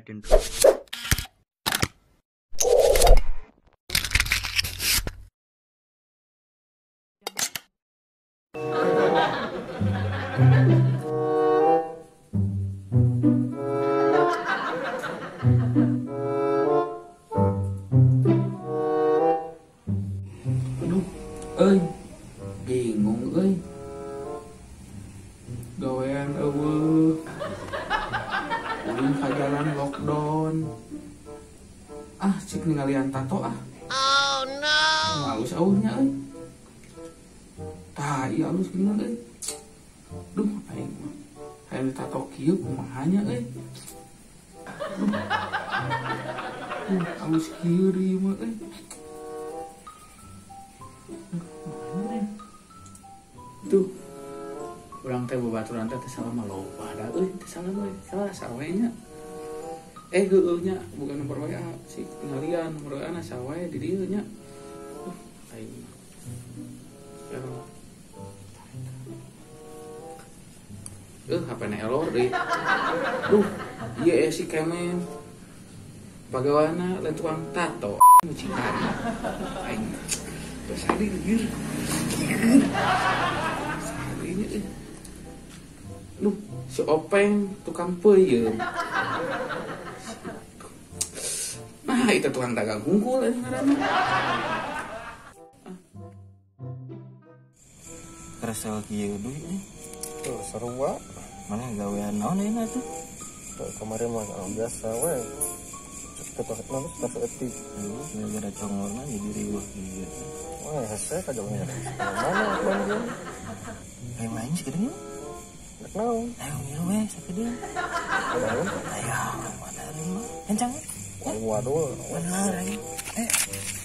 Copyright intro. Aduh, euy, bingung euy. Gawean eueuh. Ulin ka jalan lockdown. Ah, cik ningalian tato ah. Oh no. Alus auhnya euy. Tah, ieu alus geuningan euy. Duh, aing mah hayang ditato kieu kumaha nya euy. Duh. Duh, alus kieu deui mah euy. Tuh. Urang teh babaturan teh teu salah mah loba da euy, teu salah euy, salah sawe nya. Heueuh nya, bukan nomor WA si tinggalian nomor WA na sawe di dieu nya. Aing mah. Error. HP na error deui. Duh, ieu si Kemen. Pagawana lain tukang tato, mucikari. Aing terus hari lieur. Seharinya euy. Duh, si Openg tukang peuyeum. Nah, itu tukang dagang hungkul euy ngaranna. Kesel kieu deui euy. Tuh sarua. Mana gawean naon ayeuna tuh? Tuh kemarin mah biasa we. Cek teh etik. Gara-gara congorna jadi riweuh kieu. Wah, hese ka jalan mana bangun. Ayo main sakedeung. Rek naon? Ayo ngilu we sakedeung. Naon? Ayo, mana mah? Kencang. Waduh, bener aing.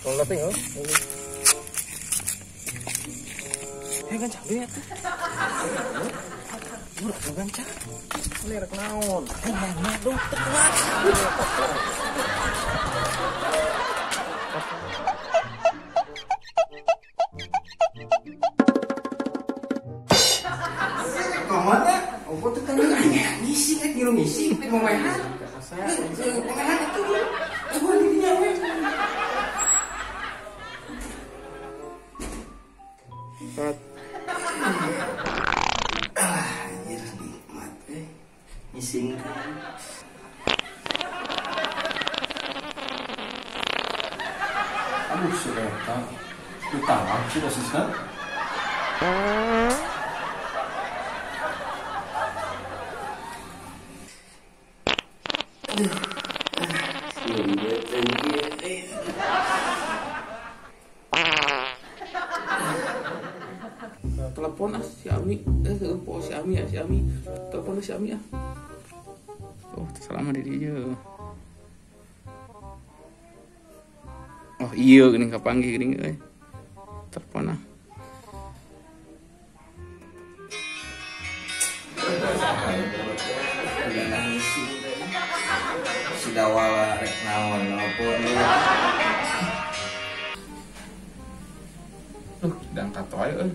Tong laping heuh. Gancang deui atuh. Budak nu gancang. Ini rek naon? Mana dong teu kuat. Komana? Opo teh tadi ngising rek ngilu ngising rek ngomehan. Ngomehan atuh. Eueuh di dinya we. Ah, anjir nikmat eh. Ngising. Aduh, si eta. Ditangkap sih posisinya. Aduh. Telepon ah si Ami, si Ami ah si Ami. Telepon si Ami ah. Oh, tersalah di dia. Oh, iya geuning kapanggih geuning euy. Telepon ah. Si Dawala rek naon nelpon deui. Duh, diangkat wae euy.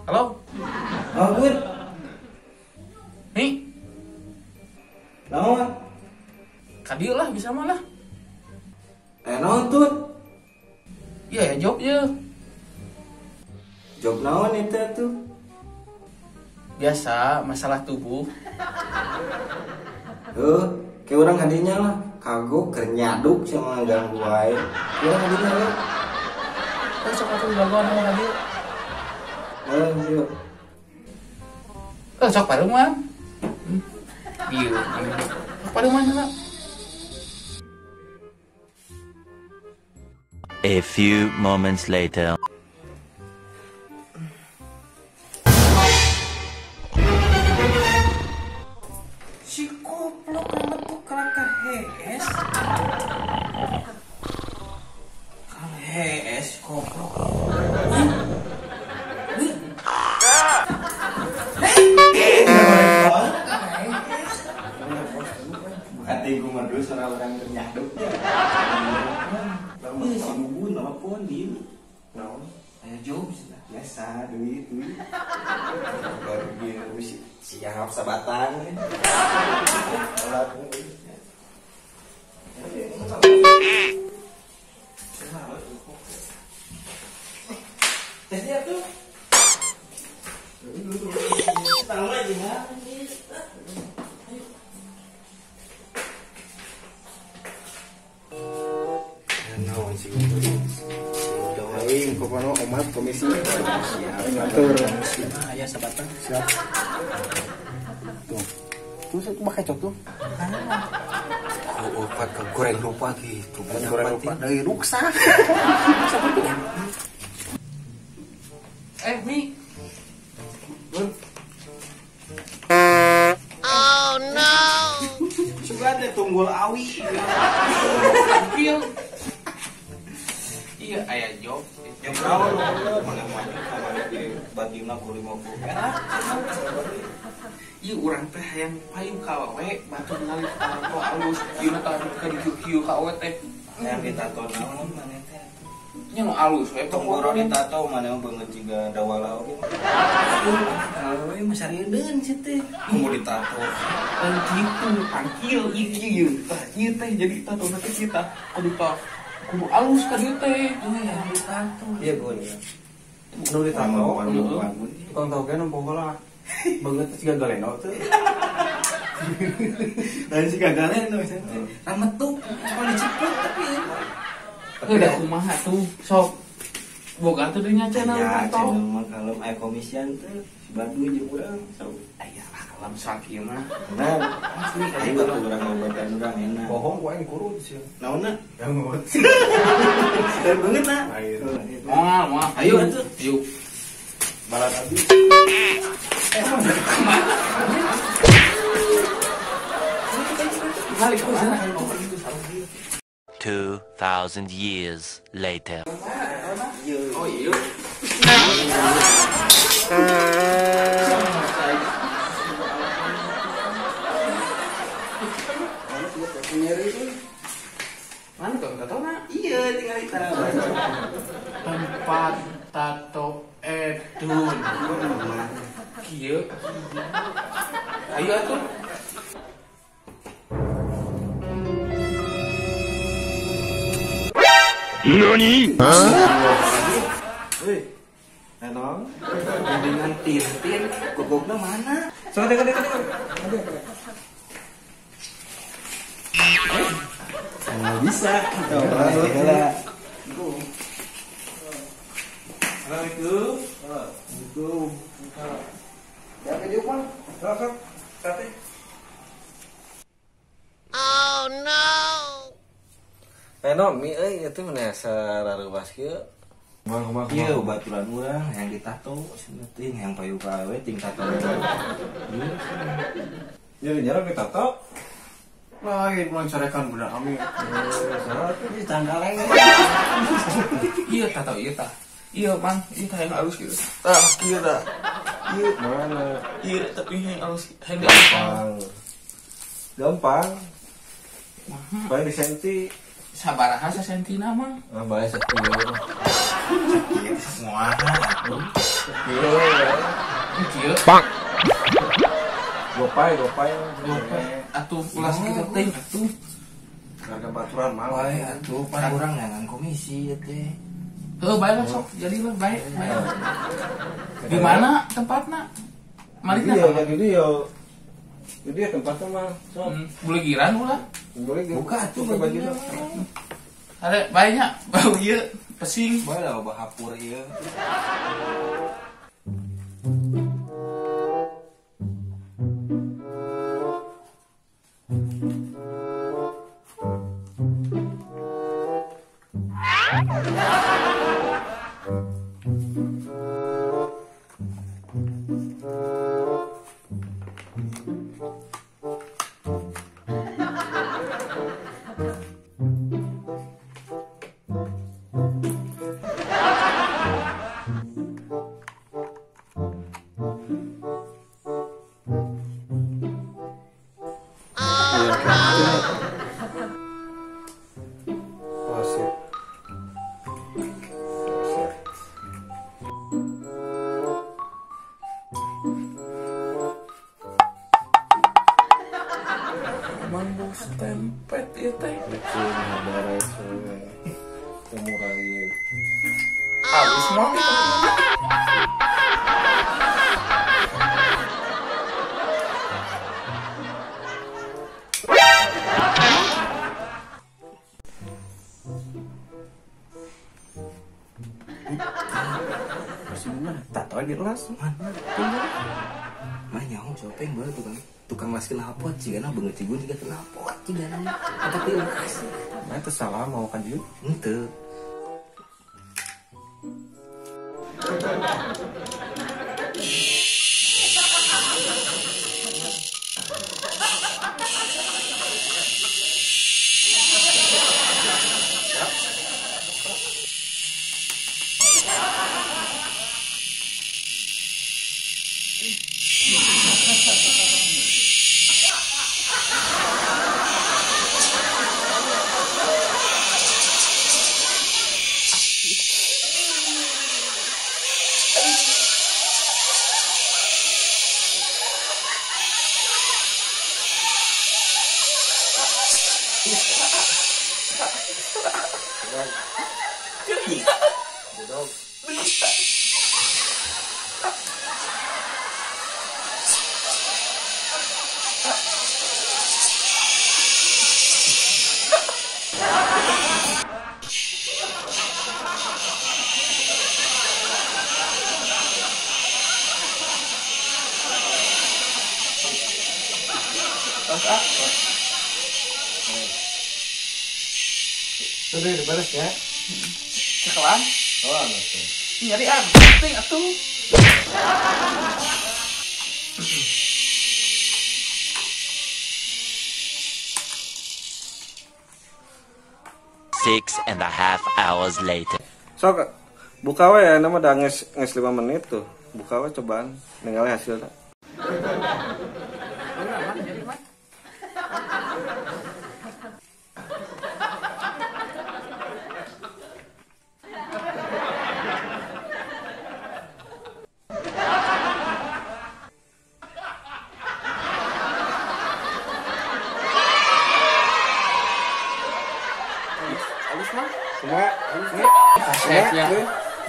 Halo? Halo, Bun. Nih. Naon? Ka dieu lah bisa mah lah. Naon tuh? Iya ya job ye. Job naon itu tuh? Biasa, masalah tubuh. Kayak orang hadinya lah. Kagok keur nyaduk sama ganggu wae. Orang hadinya lah. Sok atuh jagoan sama hadieu. Yuk. Sok paruman. Ieu, sok paruman heula. A few moments later. Si koplok metu ka hees. Ka hees koplok. Hati gue merdu suara orang ternyaduk. Si Bubun telepon dia. Naon? Ayo job biasa duit duit. Komisi. Siap sabatang. Teh dia tuh. Tahu aja ya. Naon sih aing pokona omat komisi. Siap. Ngatur. Ah, ya sabatang. Siap. Tuh. Tuh saya kumaha kecok tuh. Oh, opat ke goreng lupa gitu. Goreng lupa deui ruksak. Mi. Oh no. Suka ada tunggul awi. Kieu. Iya, aya job. Job naon mana mana di bandingna ku 50 perak. Ieu urang teh hayang payung ka awewe batur ngalih tato alus. Ieu na tato ka dikieu ka awewe teh. Hayang ditato naon maneh teh? Nya nu alus we tunggul ditato maneh mah beungeut jiga dawala oge. Awewe mah sarieun sih teh. Kumaha ditato? Lain kitu, tangkil ieu kieu. Tah ieu teh jadi tato teh kita kudu ka kudu alus ka dieu teh. Hayang ditato. Iya gue ya. Nu ditato, tukang tahu kan nempo heula. Beungeut teh siga galeno teh. Lain siga galeno teh. Rametuk, cuma diciput tapi udah kumaha tuh sok. Boga tuh dinya channel ya, tato. Channel mah kalem aya komisian teh si Baduy jeung urang sok. Aya lah kalem sakieu mah. Nah, asli aing batu urang ngobatan urang enak. Bohong ku aing kurut sia. Naonna? Yangut. Dan beungeut na. Moal, moal. Ayo atuh. Yuk. Balat abis. Kemana? Balik kemana? 2,000 years later. Oh iya. Mana tuh tato na? Iya, tinggal kita. Tempat tato Edun. Kieu. Ayo atuh. NANI? Hei, naon? Dengan tintin, gogogna mana? Sok dekat. Nggak bisa. Heula. Assalamualaikum. Assalamualaikum. Ya ke dieu pan. Sok. Sate. Oh no. Eno mi euy itu mah sarareuwas kieu. Kumaha. Ieu baturan urang hayang ditato cenah teh hayang payu ka awewe ting tato. Jadi nyarap ditato. Lain mun carekan budak kami. Salah tuh di cangkaleng. Iya tato ieu tah. Iya Mang, ieu tah yang alus kieu. Tah kieu tah. Ieu mana? Ieu tapi yang alus hayang gampang. Gampang. Paling di senti. Sabaraha sasentina Mang? Ah bae sakieu. Sakieu semua. Kieu. Kieu. Bang. Gopai. Atuh ulah sakitu teh atuh. Harga baturan mah. Bae atuh pan urang neangan komisi ieu teh. Heuh bae lah sok jadi lah bae. Di mana tempatna? Malikna? Iya, jadi dia. Jadi tempatnya mah sok. Bulegiran ulah. Boleh buka atuh baju. Are bae nya bau ieu pesing. Bae lah bahapur ieu. Mang bos tempet ieu teh. Beres we. Murah ieu. Halus mah gitu. Tato jelas. Mah nyaho sopeng bae tukang las knalpot cigana beungeut cigun jiga knalpot cigana. Eta teh kasih. Mah teu salah mau ka dieu. Henteu. Sudah dibalas ya. Cekelan? Oh, atuh. Nyari ah, penting atuh. Six and a half hours later. Sok buka we ya, nama udah nges 5 menit tuh. Buka we cobaan ningali hasilnya.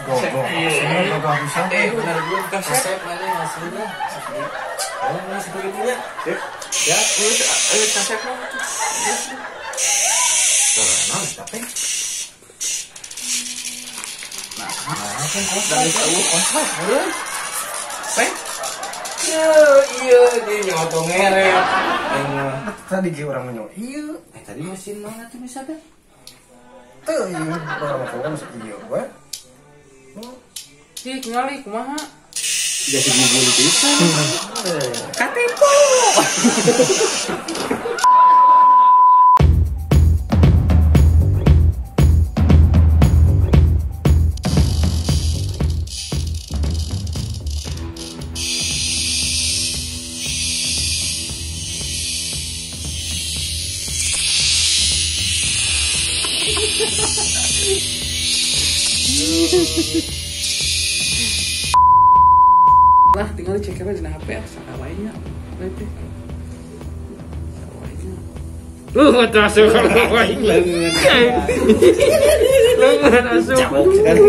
Kasepnya. Benar gue kasep mana hasilnya? Oh, sepertinya. Sip. Ya, kasep mah. Nah, tapi. Nah, kan dari tahu konsep. Peng. Iya, dia nyoto ngeret. Tadi ge urang mah ieu. Tadi mesin mana tuh bisa teh? Teu ieu orang mah masuk ieu we. Ih, ningali kumaha? Jadi bubun pisan. Katipu. Lah, tinggal dicek aja dina HP ah, sakawainya. Berarti. Sakawainya. Atuh kalau leungeun. Leungeun asup. Cabok sekali.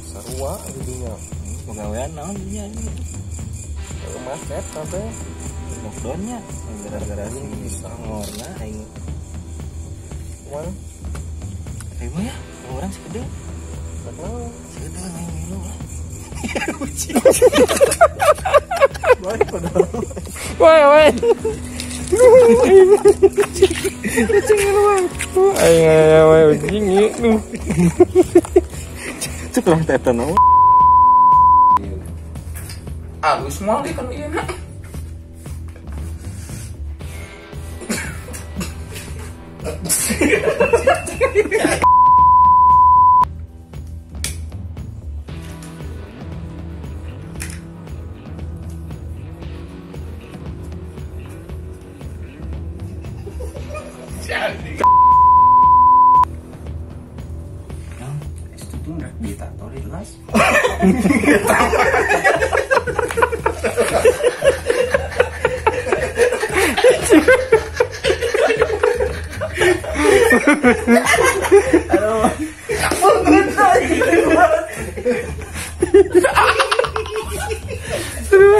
Sarua jadinya. Pegawaian naon nya ini. Macet kabeh. Lockdownnya gara-gara si sangorna aing. Kumaha? Aing ya, orang segede. Segede aing milu lah. Woi, woi. Kucing lu. Aing aing kucing lu. Cek lah teh eta naon. Alus moal di kan ieu na. Yang itu tuh nggak ditato di kelas.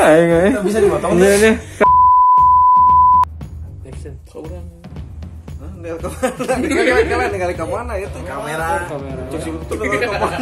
Aing euy. Bisa dimotong. Iya nih. Action. Urang. Ninggal ke mana? Ninggal ke mana itu? Kamera. Kamera. Cuk itu ninggal ke mana?